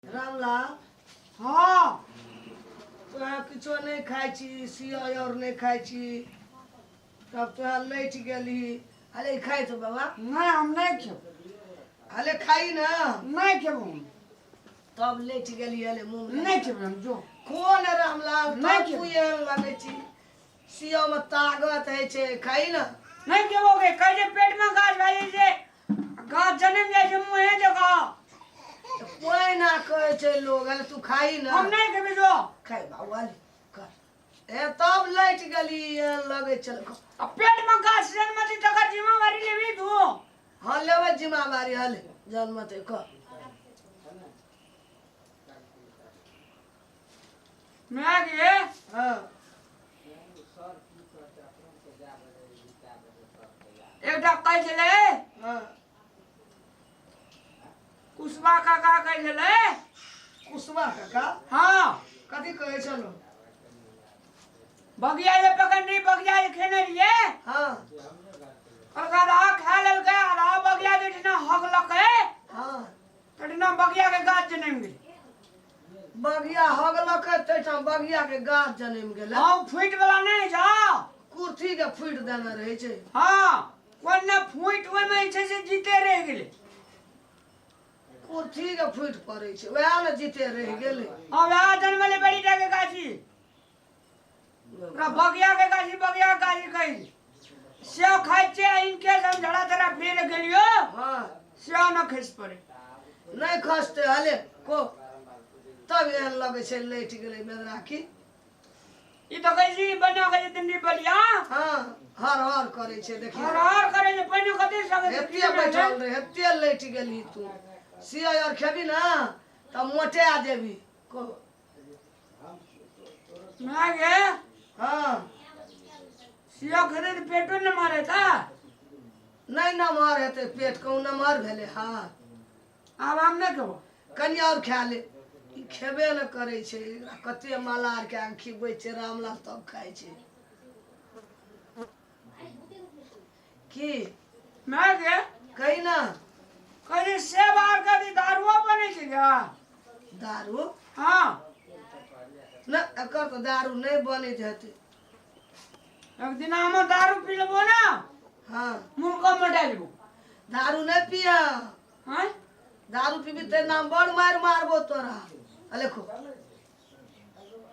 रामलाल। हाँ। तोरा किछो नहि खाइ छी, सिया और नहि खाइ छी, तब तोरा लैट गेलही। अरे खाइ तो बाबा। नहीं, हम नहीं खेब। अरे खाइ ना। नहीं खेब हम। तब लैट गेलही, अरे मुँह में नहीं खेब हम, जो। कोन रामलाल? नहि तब खेब। तू एहन लगै छी, सिया में ताकत होइ छै, खाइ ना। नहीं खेबोगे कहै छै पेट में गाछ भए जाइ छै, गाछ जनम जाइ छै मुँहे जकाँ। कोई ना कहै छै लोग, अरे तू खाइ ना। हम नहीं खेबै, जो। खाइ बाबू, अरे कर ए तब लैट गेली, एहन लगै छल। आ पेट में गाछ जनमतै तकर जिम्मेवारी लेबही तू? हाँ, लेबै जिम्मेवारी। हले जन्मतै कह। मैं गे। हाँ। एकटा कहै छलै। हाँ। कुशवा काका कहै छलै। कुशवा काका? हाँ। कथी कहै छलो? बगिया जे पकड़नी, बगिया जे खेने रहियै। हाँ। कहलकै आधा खा लेलकै, आधा बगिया जे ठिना हगलकै। हाँ। तठिना बगिया के गाछ जनमि गेलै। बगिया हगलकै तैठाम बगिया के गाछ जनमि गेलै? हाँ, फूटि वाला नहि जा। कुर्थी के फूटि देने रहै छै। हाँ, कोन ने फूटि ओहिमे जे छै से जीते रहि गेलै। कुर्थी के फूटि पड़ै छै, वएह ने जीते रहि गेलै। हाँ, वएह जनमलै बड़ी टा के गाछी, ओकरा बगिया के गाछी, बगिया के गाछी कहै छै। सेव खाइ छियै, इनकेस हम झड़ा तड़ा फेर गेलियो। हाँ। सेव न खसि पड़े। नहि खसतै, हले को तब एहन लगै छै लैट गेलै मेदरा की। ई तऽ कहै छी बना के जे दिनरी बलिया। हाँ, हर हर करै छै, देखियौ। हर हर करै छै, पहिने कते सकै छै। एते बैठल रहे, एते लैट गेलही तू। सिया आर खेबी ना तऽ मोटे आ जेबी को। मैं गे। हाँ। सिया खेतै तऽ पेटो ने मारे ता। नहि नमहर हेतै पेट, कहूँ नमहर भेलै? हाँ। आब हम नहि खेबो। कनि आओर खा ले। ई खेबे ने करै छै, एकरा कते माला आर के खिबै छै रामलाल, तब खाइ छै की। मैं गे। कही ना। कहै सेब आर कथी दारुओ बनै छै क्या? दारू? हाँ। न, एकर तऽ दारू नहि बनैत हेतै। एक दिन हम दारू पी लेबो ना। हाँ। मुँह कम मोटा लेबो। दारू नहि पिया। हाँ। दारू पीबी ते नाम बड़ मारि मारबो तोरा, अलेखो।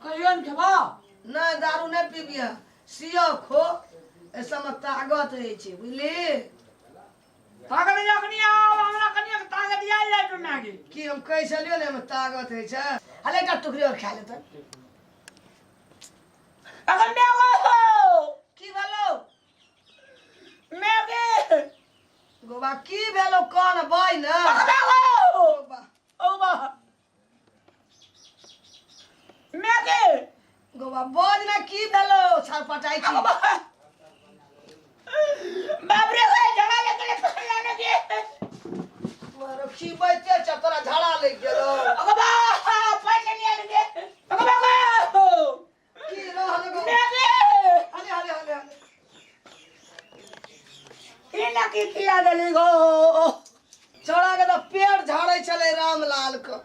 कहियो ने खेबो। नहि, दारू नहि पीबिह, सियो खो, एहि सबमे ताकत होइ छै, बुझली? ताकत जखनी आब हमरा कनिक ताकत आयल जाय छै माय गे। की हम कहै छलियौ ने, एहिमे ताकत होइ छै। हले एकटा टुकड़ी आओर खा लेतै। अखन मैं हो। की भेलौ? मैं गे। गोबा, की भेलौ? कौन बाय ने। हो। गोबा। ओ बा मैं गे। गोबा, बोल ने, की भेलौ? छरपटाइ छी। बाप रे, ओए झड़ा लेके ले के मारो खिबैते छ, तोरा झाड़ा लागि गेलौ। अगो बा, पैसा नहीं आने दे। अगो बा गो। की रहल गो? मैं गे। हले हले हले हले। ई ना की खिया देली गो? छौड़ा के तऽ पेट झाड़ै छलै रामलाल के।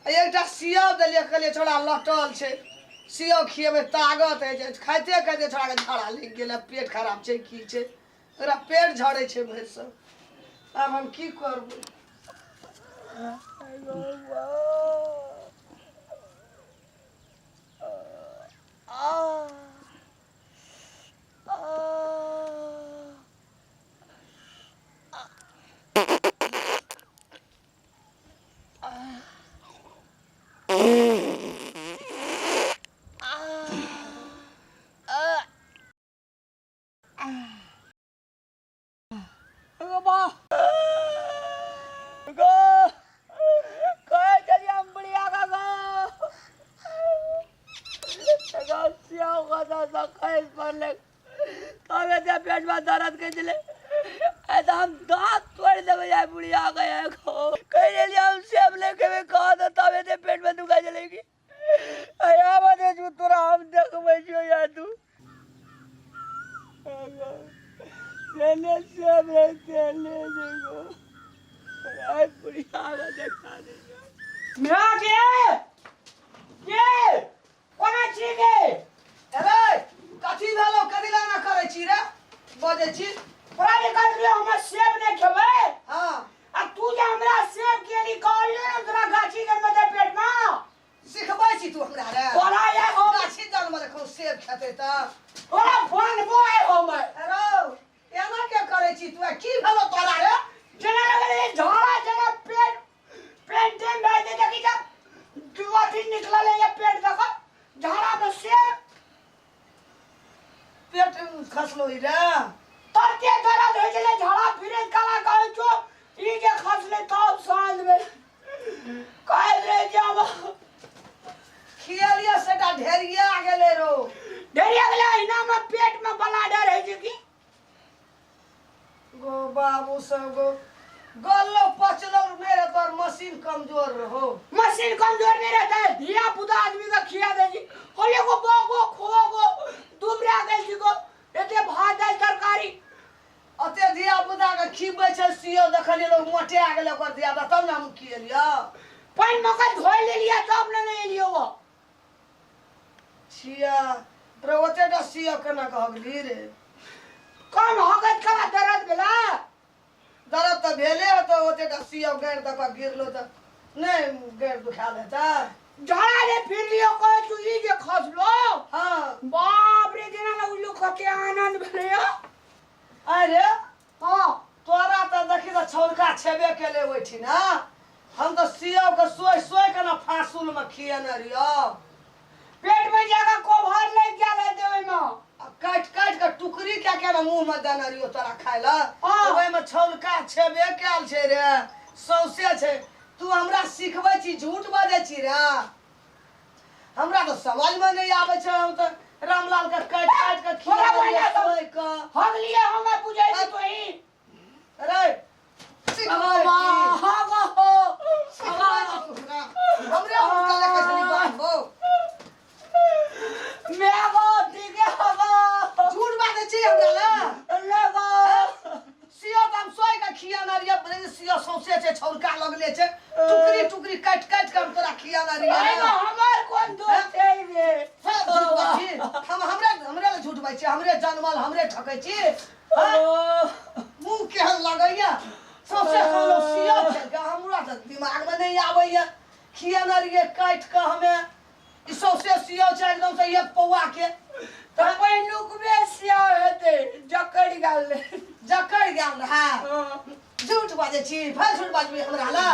आ एकटा सिया देलियै, कहलियै छौड़ा लटल छै, सिया खिएबै, ताकत होइ छै। खाइते खाइते छौड़ा के झाड़ा लागि गेलै। पेट खराब छै की छै, एकरा पेट झड़ै छै भरि सब। आब हम की करबै? गो बा गो, कहै छलियै हम बुढ़िया का गो गो, सियाव कथा सँ खसि पड़लै, तबे ते पेटमे दर्द कहि देलै। आइ तऽ हम दाँत तोड़ि देबै आइ बुढ़िया के। गो, कहि देलियै हम सेब नहि खेबै, कह तऽ तबे ते पेटमे दुखाइ छलै कि। आइ आबऽ दे छौ तोरा, हम देखबै छियौ यार तू। तेले सेब रे, तेले देखो, आइ बुढ़िया के देखा दै छियौ। हाँ गे गे कोना छी गे? अरे कथी भेलो, कथी ला ना करै छी रे, बजै छी? तोरा जे कहलियो हम सेब नहि खेबै। हाँ। आ तू जे हमरा सेब के लिए कहलियो ने, तोरा गाछी जन्म दे पेट में। सिखबै छी तू हमरा रे? तोरा ये हम गाछी जन्म देखो सेब खेतै तऽ तोरा बनबो है हम। अरे एना के करै छी तू? की भेलो तोरा रे? जेना लगलै झाड़ा जेना पेट पेंटिंग भए जेतै, देखी जब दू अथी निकलल है पेट, देख झाड़ा में सेब। पेट खसलो ई रे? तते दर्द होइ छलै, झाड़ा फिरे काला कहै छौ, ई जे खसलै तब साँझ भेल कहैत रहै जे हम खियलियै सेटा ढेरिया गेलै रो। ढेरिया गेलै, अहिना में पेट में बलाडर होइ छै की। गो बाबू सब गो गल्लो पचलो नहीं रहे, तोहर मशीन कमजोर रहो। मशीन कमजोर नहीं रहता है, धिया पुता आदमी का खिया दे छी होले को बोगो खोगो दुबरा गेल छी गो, एते भात दालि तरकारी। अते धिया पुता के खिबै छै सियो, देखलियै लोग मोटिया गेलै ओकर धिया पुता, तब ने हम खियलियै। पानि मकई धोइ लेलियै तब ने नहि एलियै वो। छिया रे, ओते टा सियो केना कहगली रे? कम होगत कला दर्द भेला। दर्द तऽ भेले हेतौ, ओते टा सियो गाड़ि दऽ कऽ गिरलो तऽ नहि गाड़ि दुखायल हेतै? झाड़ा रे फिर लियो कहै तू ई जे खसलो। हाँ। बाप रे, जेना लगलो कते आनंद भेलै। अरे। हाँ। तोरा तऽ देखी तऽ छौलका छेबे केले ओहिठिना, हम तऽ सियो के सोइ सोइ के ने फासुल में खियेने रहियौ। पेट में जाकर कोभर लागि गेल हेतै ओहिमे। आ काटि काटि के टुकड़ी क्या क्या ने मुँह में देने रहियौ तोरा खाय लए। हाँ। ओहिमे छौलका छेबे कैल छै रे, सौंसे छै। तू हमरा सिखबै छी, झूठ बजै छी रे? हमरा तऽ समझ में नहि आबै छै, हम तऽ रामलाल के काटि काटि के थोड़ा खियेने बढ़िया रहियै तो- सोइ के। हगलिए हमरा बुझै छी तोही। अरे सिखबै छी। सिखबै छी तू हमरा? हमरे उनका लेके चली बांधबो। झूठ बाजै छी हमरा ला? सियो तऽ हम सोइ के खियाना रहियै, बड़े सियो सौंसे छै, छौलका लगले छै, टुकड़ी टुकड़ी काटि काटि के हम तोरा खियाना रहियै। हमर कोन दोष छै रे? हे, झूठ बाजै छी हम? हमरे हमरे लए झूठ बाजै छी? हमरे जनमल हमरे ठकै छी? मुँह केहन लगैया, सौंसे खानो सियो खेलकै, हमरा तऽ दिमागमे नहि आबैया, खियाना रहियै काटि कऽ हमे, ई सौंसे सियो छै एकदम से एक पौआ के। तऽ पहिलुकबे सिया हेतै, जकड़ गेल। जकड़ गेल रहै? झूठ बाजै छी, फेर झूठ बाजबी हमरा ला?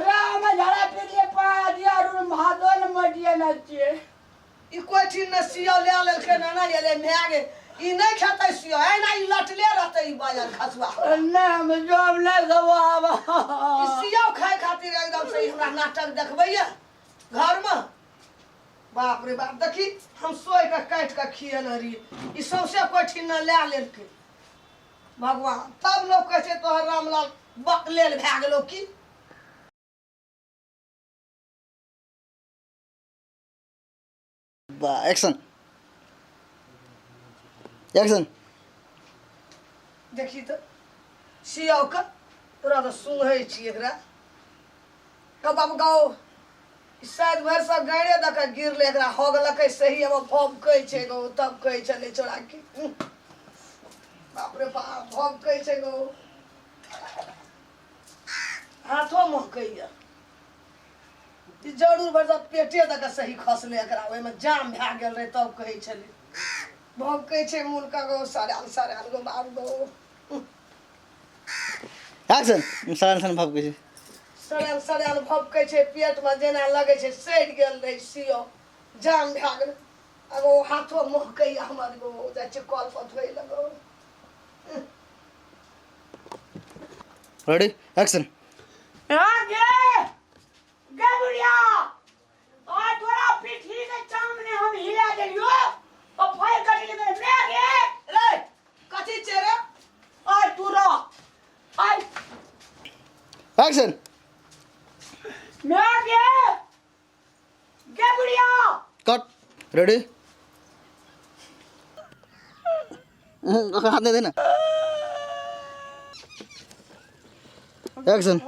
राम झाड़ा फिरले पा दिया रू भादो न मटिए न छियै। ई कोइ ठीक ने सियो ले लेलकै ना, ना एलै माय गे, ई नहि खेतै सियो, एना ई लटले रहतै ई बाजल खसुआ। नहि, हम जब नहि खेबो आब। ई सियो खाय खातिर एकदम से ई हमरा नाटक देखबैया घरमे। बाप रे बाप, देखी हम सोइ के काटि के खियेने रहियै, ई सौंसे कोइ न लए लेलकै। भगवान, तब लोग कहै छै तोहर रामलाल बकलेल भए गेलौ की। बा एक्शन एक्शन। देखी तऽ सियाव के, तोरा तऽ सुंघै छी एकरा कौ बाबू गौ, शायद भरि सब गाड़े दऽ कऽ गिरलै, एकरा हगलकै सही, अब भभकै छै गौ, तब कहै छलै छोड़ा के। बाप रे बाप, भभकै छै गौ, हाथो महकैया। ई जरूर भरि सब पेटे दऽ कऽ सही खसलै एकरा, ओहिमे जाम भए गेल रहै, तब कहै छलै भभकै छै मुनका गौ, सड़ायल सड़ायल गौ बाप गौ। एक्शन, सड़न सन भभकै छै। सड़ल सड़ल भभकै छै, पेटमे जेना लगै छै सड़ि गेल रहै सियो, जाम भए गेल। आब ओ हाथो महकैया हमर गो, जाइ छै कल पर धोइ लगो। Ready action. हाँ गे गे बुढ़िया, आ तोरा पीठी के सामने हम हिला देलियो ओ फाइल कटि गेल मैं गे। रे कथी छै रे? आ तू रह आ। एक्शन। मैं गे गे बुढ़िया। कट, रेडी, हाथ दे देना। एक्शन।